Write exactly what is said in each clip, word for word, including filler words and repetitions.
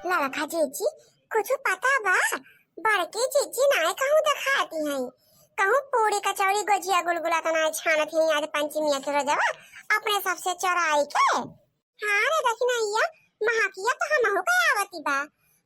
ललका जीजी, कुछ पता बा? बड़की जीजी नाय कहूँ देखाती हैं, कहूँ पूरी कचौड़ी गोजिया गुलगुला तो नाय छानत हैं आज पंचमी के रोजवा अपने सबसे चोराई के। हाँ रे दखिनैया, महकिया तो हमहू के आवती बा।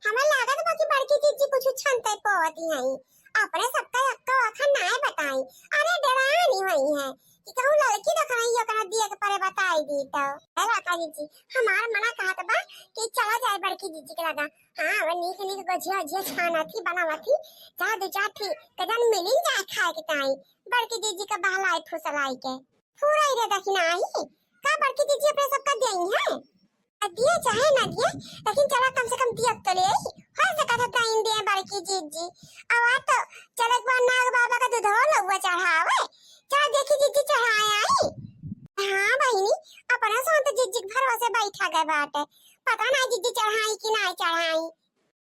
हमें लागत बा कि बड़की जीजी कुछ छनते पोवती हैं। अपने सबका एक्को अखन नाय बताई। अरे डेरानी हुई है कि कहूँ ललकी दखिनैया ओकरा दिए के परे बताई दी तो। ए ललका जीजी, हमार मना कहत बा कि चला जाए बड़की जीजी के लगा। हाँ, वो नीक नीक गोझिया ओझिया छानत ही बनावत ही। जा दू चार ठी कजन मिलिन जाए खाए के ताई। बड़की जीजी के बहलाई फुसलाई के। फुरई रे दखिनैया, का बड़की जीजी अपने सबका देई हैं? आ दिए चाहे ना दिए, लेकिन चला कम से कम दिया तो ले आई। हो सकत है दाइन दिए बड़की जीजी। अब आज तो चल एक बार नाग बाबा का दूधवा लउआ चढ़ावे। चला देखी जीजी चढ़ाए आई। हाँ बहिनी, अपना सोन तो जीजी के भरोसे बैठा गए बाटे। पता ना जीजी चढ़ाई कि ना चढ़ाई।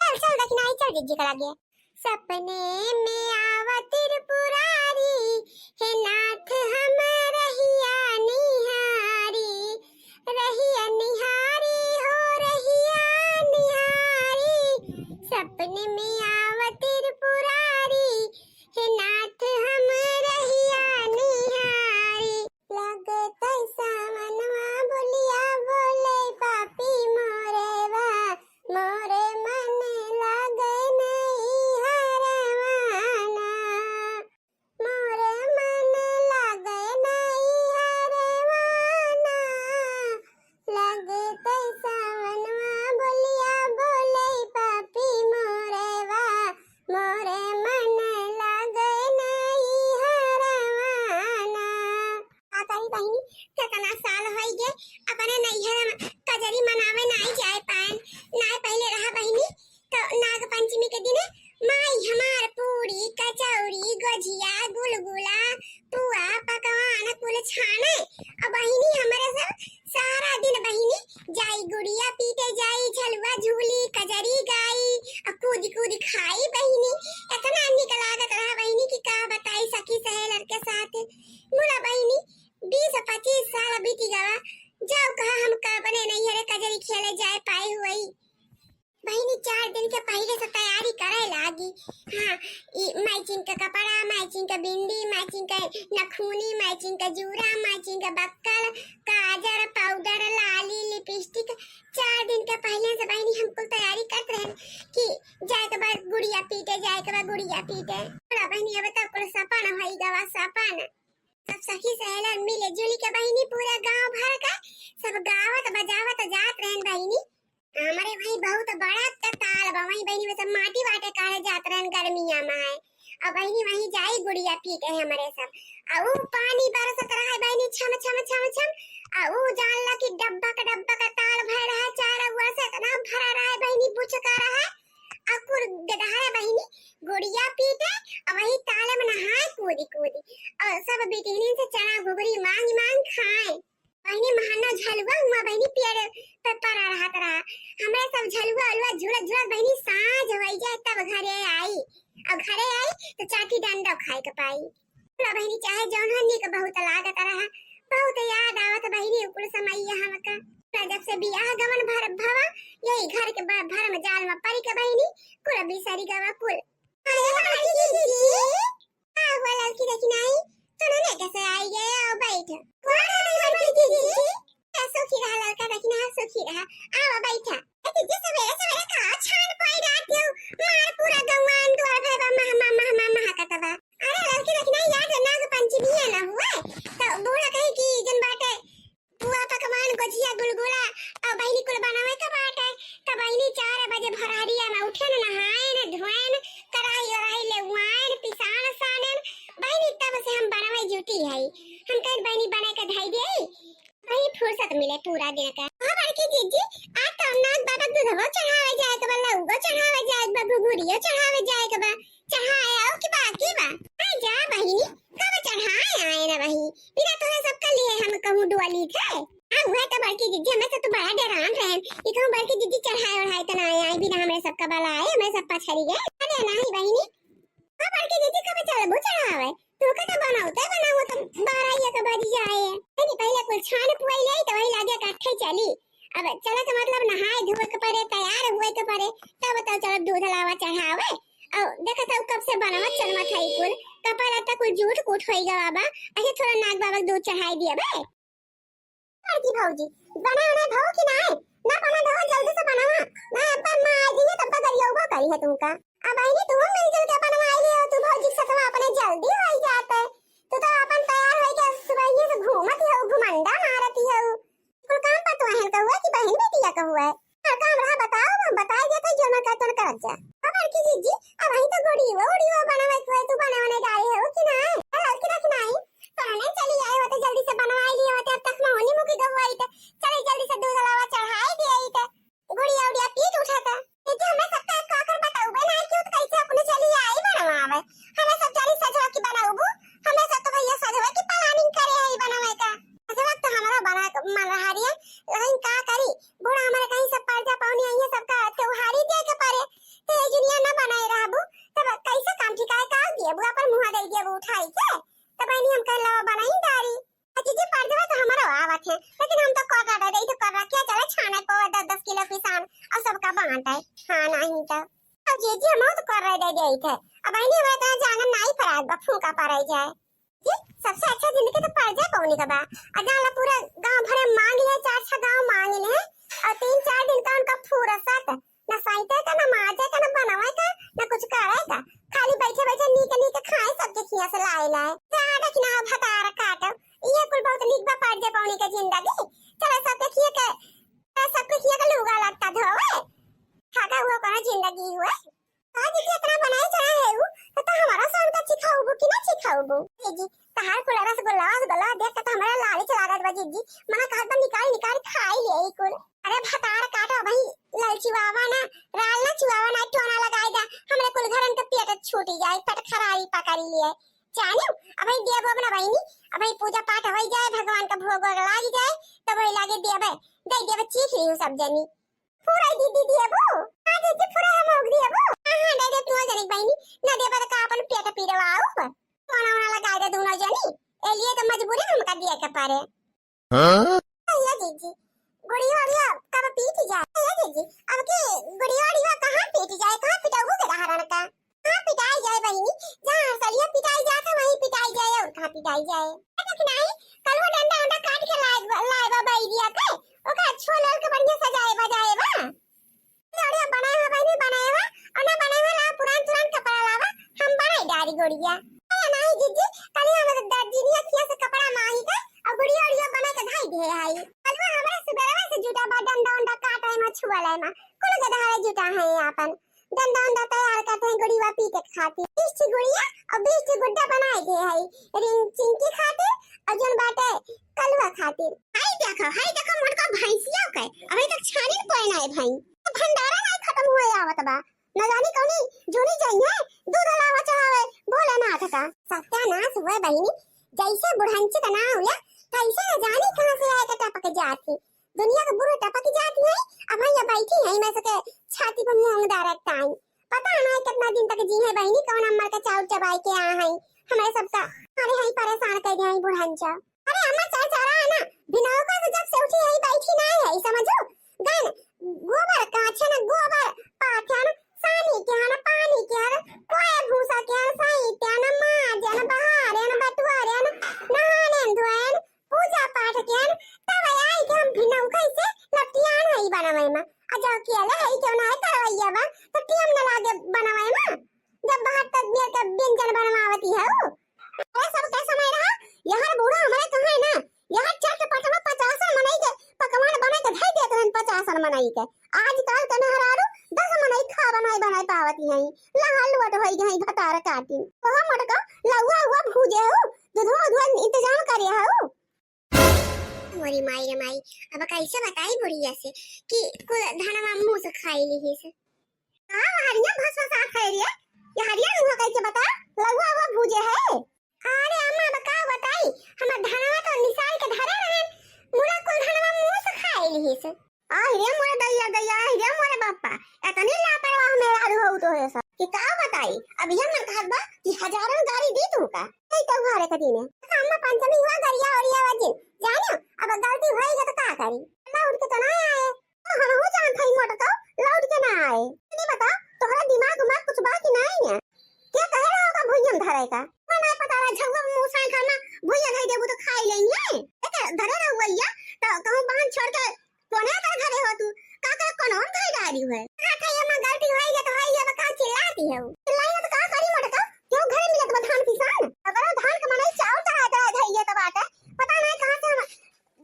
चल, चल, दखिनैया, चल, जीजी के लगे। सपने में आवा त्रिपुरारी, हे नाथ हम रहिया निहारी, रहिया निहारी हो रहिया निहारी। सपने में आवा त्रिपुरारी, हे नाथ हम रहिया निहारी। लगत सावनवा बोलिया बोले पापी मोरेवा, मोरे मन लागे नहीं हरवाना, मोरे मन लागे नहीं हरवाना। लगत सावनवा बोलिया बोले पापी मोरेवा, मोरे मन लागे नहीं हरवाना। का कही बहिनी, केतना साल होई गे, अपने नैहर में कजरी मनावे नाई जाए पाएन। नाई पहिले रहा बहिनी, तो नाग पंचमी के दिने माई हमार पूरी, कचौरी, गोझिया, गुलगुला, पुआ, पकवान कुल छाने। और बहिनी हमरे सब सारा दिन बहिनी जाई गुड़िया पीटे जाई, झलुआ झूली, कजरी गाई, आ कूद कूद खाई बहिनी। इतना निक लागत रहा बहिनी कि का बताई सखी सहेलर के साथ। बोला बहिनी, बीस पच्चीस साल बीती गवा, जाओ कहा हम का अपने नैहरे कजरी खेले जाए पाए हुई। बहिनी चार दिन के पहिले से तैयारी करे लागी। हाँ, ई मैचिंग के कपड़ा, मैचिंग के बिंदी, मैचिंग के नखूनी, मैचिंग के जूरा, मैचिंग के बक्कल, काजर, पाउडर, लाली, लिपस्टिक। चार दिन के पहिले से बहिनी हम कुल तैयारी करत रहन कि जाए के बाद गुड़िया पीटे, जाए के बाद गुड़िया पीटे। बोला बहिनी, अब तो कुल सपन होई गवा, सपन। सब सखी सहेलर मिले जुली के बहिनी पूरा गांव भर का सब गावत बजावत जात रहन बहिनी। हमरे वहीं बहुत बड़ा त ताल बा, वहीं बहिनी में सब माटी वाटे काढ़े जात रहन गर्मिया में है। और बहिनी वहीं जाई गुड़िया पी के हमरे सब। आ ऊ पानी बरसत रहे बहिनी छम छम छम छम। आ ऊ जान ला कि डब्बा का डब्बा का ताल भर रहा, चारों ओर से इतना भरा रहा बहिनी, बुचका रहा। आ कुल गदहरा बहिनी गुड़िया पीटे, आ वही ताल में नहाए कूदी कूदी। और सब बिटिहनिन से चना घुघरी मांग मांग खाए। बहिनी, महाना झलुआ हुआ बहिनी, पेड़ पे पड़ा रहत रहा। हमरे सब झलुआ उलुआ झूलत झूलत बहिनी, साँझ होई जाए तब घरे आई। और घरे आई तो चाटी डंडा खाए के पाई। बोला बहिनी, चाहे जौन हो, निक बहुत लागत रहा, बहुत याद आवत बहिनी, उ कुल समैया हमका। जब से बियाह गवन भर भवा, यही घर के ब-, भरम जाल में पड़ी के बहिनी, कुल बिसरी गवा कुल। अरे बड़की जीजी, का हुआ ललकी दखिनैया? तू नने कैसे आई गए? आओ बैठ। कौन है बड़की जीजी? ए, सुखी रहा ललका दखिनैया, सुखी रहा। आओ बैठा। ए जीजी, सवेरे सवेरे का छान पाई डालत हो? मार पूरा गौआन दुआर भर बा, मह, मह, मह, मह, महकत बा। अरे ललकी दखिनैया, आज नाग पंचमी है ना हुआ, तो बूढ़ा कहे कि जन बाटे पुआ पकवान, गोझिया, गुलगुला, और बहिनी कुल बनावे के बाटे। त बहिनी चार बजे भोरहरिया में उठेन, नहाएन, धोएन, कराही ओराही लेवाएन, पिसान सानेन। बहिनी तब से हम बनावे जुटी है। हम कहे बहिनी बना के धई दे, वही फुर्सत मिले पूरा दिन का। हाँ बड़की जीजी, आज तो नाग बाबा दूधवो चढ़ावे जाए के बा, लउगो चढ़ावे जाए के बा, घुघुरियो चढ़ावे जाए के बा। चढ़ाए आओ कि बाकी बा? आ जा बहिनी, कब चढ़ाए आए ना वही। बिना तोहरे सब कर लिए हम कहूँ डुअली थे। आ हुआ तो बड़की जीजी, हमें से तो बड़ा डरान रहे। ये कहूँ बड़की जीजी चढ़ाए ओढ़ाए तो ना आए, आए बिना हमें सबका बलाए, हमें सब पछड़ी गए। अरे नहीं बहिनी, का बड़की जीजी कब चलबू चढ़ावे? तू का तो बनाओ, ते बनाओ तो बारह एक बज जाए। अरे पहले कुल छान पुआई ले तो वही लागे काठे चली। अब चला के मतलब नहाए धोए के परे, तैयार हुए के परे, तब तो चलो दूध लावा चढ़ावे। और देखत हऊ कब से बनवत चलवत है कुल, कपड़ा लत्ता कुल जूठ कूठ होई गवा बा, अहे थोड़ा नाग बाबा के दूध चढ़ाई दिया बे। बड़की भौजी, बना उना धो कि नाय? ना बना धो, जल्दी से बनावा, ना अब्बा माँ आ गई है, तब तो गरियौबो करी है तुमका। अब बहिनी तू मिलजुल के बनवाई लियो, तू भौजी के सथवा अपने जल्दी होई जात है। तू तो अपन तैयार होई के सुबह से घूमत ही हो, घुमंडा मारत ही हो। कुल काम पतोहन का हुआ कि बहिन बेटिया का हुआ है? और काम रहा बताओ, हम बताई देते जो मैं कहतन करत जा। अब बड़की जीजी, अब वही तो गुड़ियो उड़ियो बनावे के हुए, तू बने वने जाए हो कि नाय? हल्की रख नाय, तोरने चली आए होते, जल्दी से बनवाई लिए होते, अब तक मैं होनी मुकी गवाई थे। चले जल्दी से दूध लावा चढ़ाई दिए थे। गुड़िया उड़िया पीट उठा था। जीजी, हमें सबका एक आकर बताऊ बे नाय, क्यों तो कैसे अपने चली आई बनवावे। हमें सब जानी सजवा की बनाऊ बू, हमें सब तो भैया सजवा की planning करे है बनवाए का। सजवा तो हमारा बना मन रहा रही है, लेकिन का करी, बूढ़ा हमारे कहीं सब पर्जा पावनी आई है, सबका त्योहारी दे के परे, तो ये जुनिया न बनाए रहबू, तब कैसे काम ठिकाए का दिए बू, अपन मुँह दे दिए बू उठाई के, तब नहीं हम कह लवा बनाई दारी। आ जीजी, पर्जवा तो हमारो आवत है, लेकिन हम तो कर रहा रही, तो कर रहा क्या चले छाने को दस दस किलो पिसान और सबका बांटे। हाँ, नहीं तो। अब जीजी, हम तो कर रहे दे दे थे। अब आईने हुए तो जांगन नाई पर आज बा फूका पर आई जाए। जी, सबसे अच्छा जिंदगी तो पर्जा पौनी का बा। आ जान ला पूरा गांव भरे मांग ले, चार छह गांव मांग ले, और तीन चार दिन का उनका फुर्सत। ना साइते का, ना माजे का, ना बनावे का, ना कुछ करे का। खाली बैठे बैठे नीक नीक खाए, सबके खिया से लाए लाए। जा देखी ना भतार काटो। ये कुल बहुत नीक बा पर्जा पौनी के जिंदगी। चलो सबके खिया के, सबके खिया के लुगा लगता धोवे। खागा हुआ कहाँ जिंदगी हुए। हाँ जीजी, इतना बनाए चढ़ा है उ, तो, तो हमारा सोन का चिखाउबू कि ना चिखाउबू? जीजी, तहार कुल रसगुल्ला, रसगुल्ला देख के तो हमारा लालच लागत बा जीजी। मना कहत बा निकाल निकाल खाई ले ई कुल। अरे भतार काटो भाई, लाल चुआवा ना, राल ना चुआवा ना, टोना लगाई दा, हमरे कुल घरन के पेट छूटी जाए, पेट खराबी पकड़ी लिए। जानियो, अबही देबो अपना बहिनी, अबही पूजा पाठ होई जाए, भगवान का भोग वोग लाग जाए, तब वही लागे देबे, दे देबे, चीख लियो सब जनी। फुराई दीदी देबो? हाँ जीजी, फुराई हम ओग देबो। हाँ, हाँ, दे दे तू जनी बहिनी, ना देबे तो का अपन पेट पीरवाऊ? टोना वोना लगाई दे दोनों जनी, ए लिए तो मजबूरी हमका दिए के परे। हाँ? ये जीजी, गुड़िया उड़िया कब पीट जाए? ये जीजी, अब की गुड़िया उड़िया कहाँ पीट जाए? कहाँ पिटाऊ के दहारण का? कहाँ पिटाई जाए बहिनी? जहाँ सलिया पिटाई जात है, वहीं पिटाई जाए, और कहाँ पिटाई जाए? अरे देख नाई, कल वो डंडा उंडा काट के लाए बा, लाए बा बैरिया के, ओका छोलल के बढ़िया सजाए बजाए बा। अरे बनाए हुआ बहिनी, बनाए हुआ, और ना बनाए हुआ लावा, पुरान तुरान कपड़ा लावा, हम बनाई डारी गुड़िया। अरे नाई जीजी, कल हम दर्जिनिया खिया से कपड़ा मांगी के, और गुड़िया उड़िया बना के धाई दे आई। कल वो हमारे सुबेरवा से जुटा बा, डंडा उंडा काटे मा, छुआ ले मा, कुल गधा जुटा है आपन। डंडा उंडा तैयार करते हैं गुड़िया पीटे खातिर। बीस ठी गुड़िया और बीस ठी गुड्डा बनाए दे है। रिंग चिंकी खातिर और जौन बाटे कलुआ खातिर। हाय देखो, हाय देखो मोटका भैंसिया के। अबे तक छानिन कोई ना है भाई। भंडारा ना खत्म हुए आवत बा। न जानी कौनी जूनी जाई है, दूध लावा चढ़ावे भोलेनाथ का। सत्यानाश हुए बहिनी, जैसे बुढ़ंची का नाम हुआ, कैसे न जानी कहाँ से आए के टपक जाती। दुनिया के बूढ़े टपक जात है, अब यहाँ बैठी है, मैं सके छाती पे मूंग डारत टाइम। पता नहीं कितना दिन तक जी है बहिनी, कौन अम्मर का चाउर चबाई के आ है, हमारे सबका, अरे है परेशान कर दिया है बुढ़ंचा। अरे अम्मा चाय चारा है ना, भिनौका से जब से उठी है बैठी नहीं है, समझो? गन गोबर काछे न गोबर पाथन, सानी के हन, पानी के हन, कोए भूसा के हन, साइते हन, माजन, बहारेन, बटुआरेन, नहानेन धोएन, पूजा पाठ कियन, तब आई के हम भिनौका से लपटियान हई बनवे में। आ जाओ किया ले हई क्यों ना है करवैया बा, तो टीम न लागे बनवे में। जब बाहर तक मेर के व्यंजन बनवावती है उ। अरे सब के समय रहा, यहर बूढ़ा हमारे कहाँ है ना, यहर चट पट में पचासन मनई के पकवान बना के धई देत रहन, पचासन मनई के। आजकल के मेहरारू दस मनई खा बनाई बनाई पावती हैं, लहा लोट होई गई भतार काटी। ओहो मोटका, लउआ उआ भूजे हो, दूधवा उधवा इंतजाम करे हो। मोरी माई रे माई, अब कैसे बताई बुढ़िया से कि कुल धनवा मुंह से खाई ली से। का हरिया भसभसात है रे? ये हरिया मुंह कैसे बता? लउआ उआ भूजे है। अरे अम्मा, अब का बताई, हमर धनवा तो निसार के धरे रहे, मुला कुल धनवा मुंह से खाई ली से। आहि रे मोरे दैया, दैया, आहि रे मोरे बापा, इतनी लापरवाह मेहरारू हो तो है सब। कि का बताई, अब ये मन कहत बा कि हजारन गारी दी तू का। कई त्योहार के दिने। अम्मा पंचमी हुआ गरिया ओरिया वजिन। जानियो, अब गलती होई गई तो का करी? लौट के तो ना आए। तो हमहू जानत हई मोटकऊ लौट के ना आए। नहीं बता, तोहरा दिमाग उमाग कुछ बा कि नहीं है? के कहे रहा होगा भुइयम धरे का? मैं नहीं पता रहा, झउआ मुँह साई खाना भुइया धई देबू तो खाई लेंगे। एक धरे रहुआ या, तो कहूँ बांध छोड़ के कोने का धरे हो तू? का करे कोनो हम धई डारी है? हाँ, था ये माँ गलती होई गया तो होई गया, अब का चिल्लाती है? चिल्लाई तो का करी मोटकऊ? क्यों घर मिलत बा धान किसान? अगर धान के मनई चाउर चढ़ा चढ़ा धई ये तो बाटे, पता नहीं कहाँ से हम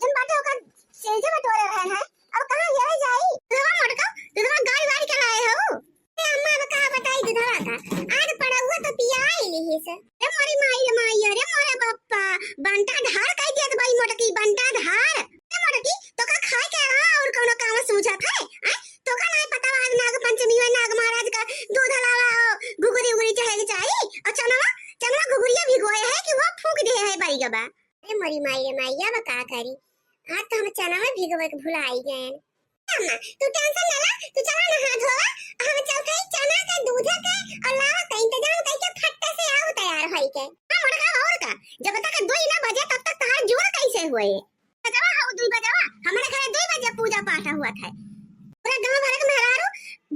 जन बाटे ओकर चेंजे बटोरे रहे हैं, अब कहाँ ले जाई? दुधवा मोटका, दुधवा गाड़ी वाड़ी के लाए हो? ए अम्मा, अब का बताई दुधवा का? आज पड़ौआ तो पियाई लिहिस। रे मोरी माई रे माई, रे मोरे बप्पा, बंटा धार कह दिया तो बड़ी मोटकी, बंटा धार। रे मोटकी, तो का खाए के अलावा और कौनो काम सूझत है? आय? तो का नहीं पता आज नाग पंचमी है, नाग महाराज का दूध लावा हो, घुघुरी उघुरी चढ़े के चाही। और चनवा, चनवा घुघुरिया भिगोए है कि वो फूंक दे है बैगबा। अरे मोरी माई रे माई, अब का करी? आज तो हम चना में भिगोवे के भुलाई गए। अम्मा, तू टेंशन ना ला, तू चला नहा धोवा, हम चलते ही चना के, दूध के और लावा का इंतजाम करके फट्टे से आओ तैयार होई के। हाँ, मोटका और का, जब तक दुई ना बजे तब तक तहार जोर कैसे हुए? बजवा हो दुई बजवा, हमारे घरे दुई बजे पूजा पाठ हुआ था। पूरा गांव भर के मेहरारू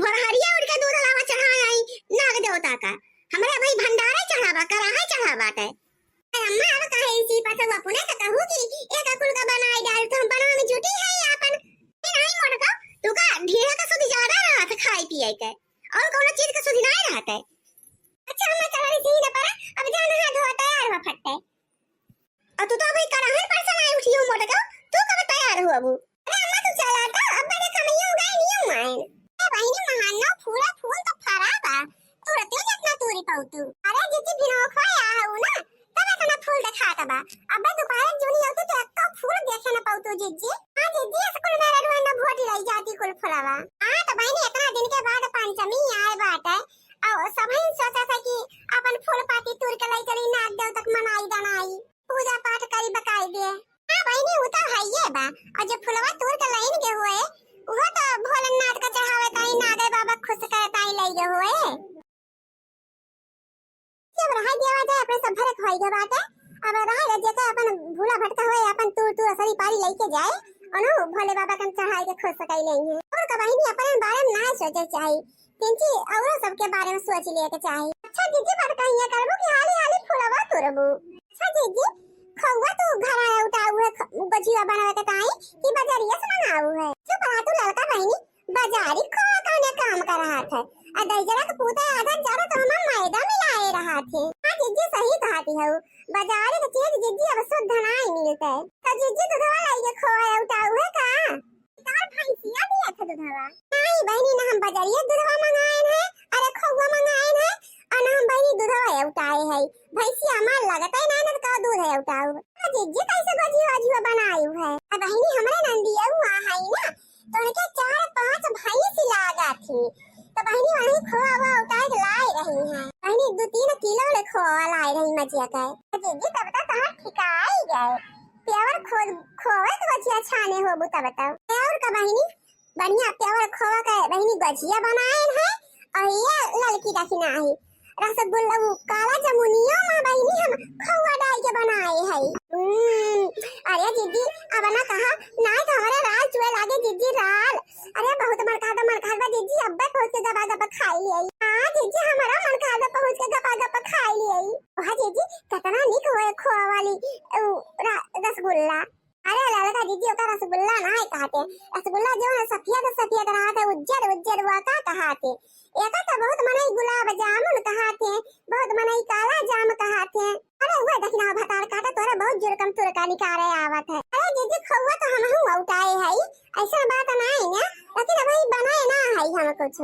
भोरहरिया उठ के दूध लावा चढ़ाए आई नाग देवता का। हमारे भाई भंडारा चढ़ावा, कराहा चढ़ावा है। अरे अम्मा, अब काहे इसी पाछे वो अपने तो कहू कि एक कुल का बनाए डाल, तो हम बनवा में जुटी है आपन। ए, नहीं मोटका, तू का ढेला का सुध ज्यादा रहत है खाए पिए के, और कोनो चीज का सुध नहीं रहत है। अच्छा अम्मा, चलो रे सीन पर, अब जाना है धोआ तैयार हुआ फट्टे। और तू तो अभी कराहन पर से नहीं उठी हो मोटका, तू कब तैयार हो अबू? अरे अम्मा, तू चला तो, अब बड़े कमैया गए नियम आए। ए बहिनी, महानो फूला फूल तो फरा बा, तुरते जितना तूरी पौतू। अरे जिज्जी, भिनवा खोया हऊ ना, तब इतना फूल देखात बा। अबे दोपहर जूनी होती तो एक्को फूल देखे न पौतू जिज्जी। हाँ जिज्जी, स्कूल में रडुआ न भोटी रही जाती कुल फुलवा। हाँ तो बहिनी, इतना दिन के बाद पंचमी आए बाटे, और सबही सोचा था कि अपन फूल पाती तूर के लाई चली नाग देव तक मनाई दनाई। पूजा पाठ करी बकायदे। हाँ बहिनी, उ तो हइये बा। और जो फुलवा तूर के लाइन के हुए, उहो तो भोलेनाथ का चढ़ावे ताई नागे बाबा खुश करे ताई लई के हुए। जब रहाई देवा जाए, अपने सब भरे खोई के बाटे। अब रहाई रे जेके अपन भूला भटका हुए, अपन तूर तूर असरी पारी लई के जाए, ओनो भोले बाबा कन चढ़ाई के खुश कई लेई है। और का बहिनी, अपने बारे में ना सोचे चाही। किंची औरो सबके बारे में सोच लिए के चाही। अच्छा जिज्जी, बात कहिए करबू कि हाली हाली फुलवा तुरबू? अच्छा जिज्जी, खौआ तू घर आया उठाऊ है, ख-, गझिया बनावे के ताई कि बजरिया से मंगाऊ है? चुप रहा तू लड़का बहिनी, बजारी खोआ कौने काम का रहत है? आ दहिजरा के पूते आधा जरा तो हम मैदा मिलाए रहत है। हाँ जिज्जी, सही कहती हऊ, बजारी के चीज जिज्जी अब शुद्ध नाई मिलते। तो जिज्जी, दूधवा लाई के खोआ उठाऊ है का? कार भैंसिया दिया था दूधवा। नहीं बहिनी, ना हम बजरिया दूधवा मंगाए हैं, अरे खौआ मंगाए हैं, और ना हम बहिनी दूधवा उठाए है। भैंसिया हमार लगता है ना, ना तो दूध है उठाऊ। तो जिज्जी कैसे गझिया वझिया बनाई है? अब बहिनी हमरे नंदिया हुआ है ना, तो उनके चार पांच भैंस लागा थी, तो बहिनी वही खोआ हुआ उठाए के लाई रही है। बहिनी दो तीन किलो ले खोआ लाई रही मजिया का। तो जिज्जी तब तक तहार ठिकाई गए। प्यावर खो-, खोवे के बचिया छाने होबू तब तब। और का बहिनी, बढ़िया प्यावर खोवा के बहिनी गझिया बनाएन है, और ये ललकी रखना है रसगुल्ला, वो काला जमुनियो में बहिनी हम खोवा डाल के बनाए है। हम्म, अरे जिज्जी, अब ना कहा, ना तो हमारे राल चुए लागे जिज्जी, राल। अरे बहुत मन कहा, मन कहा बा जिज्जी, अब्बे पहुँच के गबा गबा खाई लिए। हाँ जिज्जी, हमारा मन कहा बा पहुँच के गबा गबा खाई लिए। वाह जिज्जी, कितना निक होए खोआ वाली, उ, रा-, रसगुल्ला। अरे ललका जिज्जी, ओका रसगुल्ला ना है कहाते, रसगुल्ला जो है सफेद सफेद रहत है, उज्जर उज्जर, वो का कहाते? एका तो बहुत मनई गुलाब जामुन कहाते, बहुत मनई काला जाम कहाते। अरे वो देखना भतार काटा तोरा बहुत जुरकम तुरका निकारे आवत है। अरे जिज्जी, खौआ तो हमहू उठाए है, ऐसा बात नहीं है, लेकिन अभी बनाए ना है हम कुछ।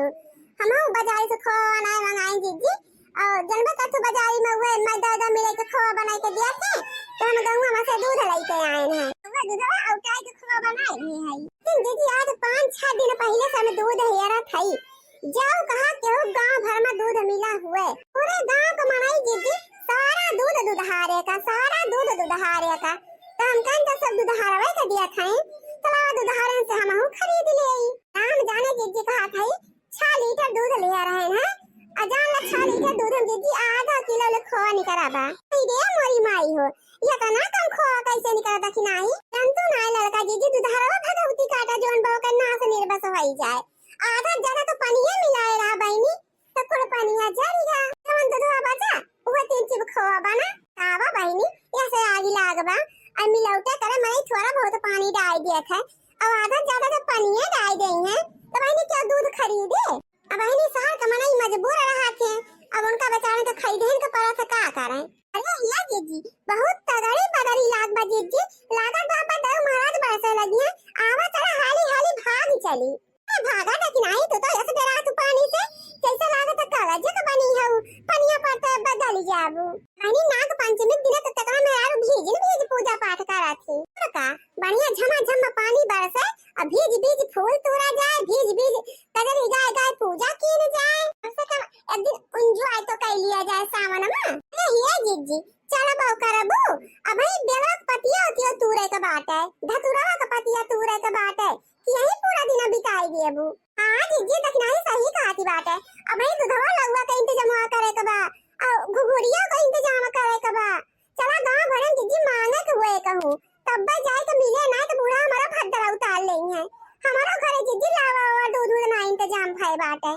हमहू बाजारे से खोआ ना मंगाए जिज्जी, और जनबे कर तू बाजारी में उहे मैदा उदा मिलाई के खोआ बनाई के दिया थे, तो हम गौवा में से दूध लेके आए हैं। उहे दूधवा उठाई के खोआ बनाए रहे हैं। लेकिन दीदी, आज पाँच छह दिन पहले से हम दूध हेरत हई। जाओ कहा केहू गांव भर में दूध मिला हुए। पूरे गांव के मनई दीदी, सारा दूध दुधारे का, सारा दूध दुधारे का। तो हम कहन तो सब दुधारवे के दिया था, चलावा दुधारन से हमहू खरीद ले। नाम जाने दीदी कहा था, छह लीटर दूध लिया रहे हैं। अजान ला छह लीटर दूध में दीदी आधा किलो ले खोआ निकरा बा। ई रे मोरी माई हो, ये तना कम खोआ कैसे निकरा दखिनाई? जंतु नाय लड़का दीदी, दुधारवा भगवती का फिर बस होई जाए। आधा ज्यादा तो पनिया मिलाए रहा बहिनी, तो कुल पनिया झरी गा। जवन दूधवा बचा, उहे तीन चिब खोआ बना। आवा बहिनी, ऐसे आगी लागबा, और मिलौटे करे मने थोड़ा बहुत पानी डाल दिया था। अब आधा ज्यादा जब पनिया डाल देई है, तो बहिनी क्या दूध खरीदे? अब बहिनी शहर का मनई मजबूर रहा थे, अब उनका बेचारे के खरीदे का पड़ा था, का करें? अरे या जीजी, बहुत तगड़ी बदरी लाग बा जीजी, लागत बा पर देव महाराज बरसे लगी है। आवा चला हाली हाली भाग चली। ए, भागा देखी नाही, तू तो ऐसे डरा तू पानी से, जैसे लागत है कागज के बनी हऊ, पनिया पड़ते अब गल जाबू। बहिनी, नाग पंचमी के दिन तो केतना मेहरारू भीज न भीज पूजा पाठ करत ही। और का, बढ़िया झमाझम पानी बरसे, अब भीज भीज फूल तोड़ा जाए, भीज भीज कजरी गाय गाय पूजा कीन जाए। कम से कम एक दिन enjoy तो कर लिया जाए सावन में। ए, हिया जीजी, चला बहु करबू, अबही बेलवा के पतिया उतिया तूरे के बाटे, धतुरवा के पतिया तूरे के बाटे, कि यही पूरा दिन बिताई देबू। हाँ जीजी, देखना ही सही कहती बाटे। अब ही दुधवा लउआ के इंतजाम करे के बा, और घुघुरिया के इंतजाम करे के बा। चला गाँव भरे में जीजी मांगे के हुए कहूँ, तब्बे जाए के मिले, ना तो बूढ़ा हमारा भद्दरा उतार लेई है। हमारा घरे जीजी लावा वावा दूध दूध ना इंतजाम भय बाटे।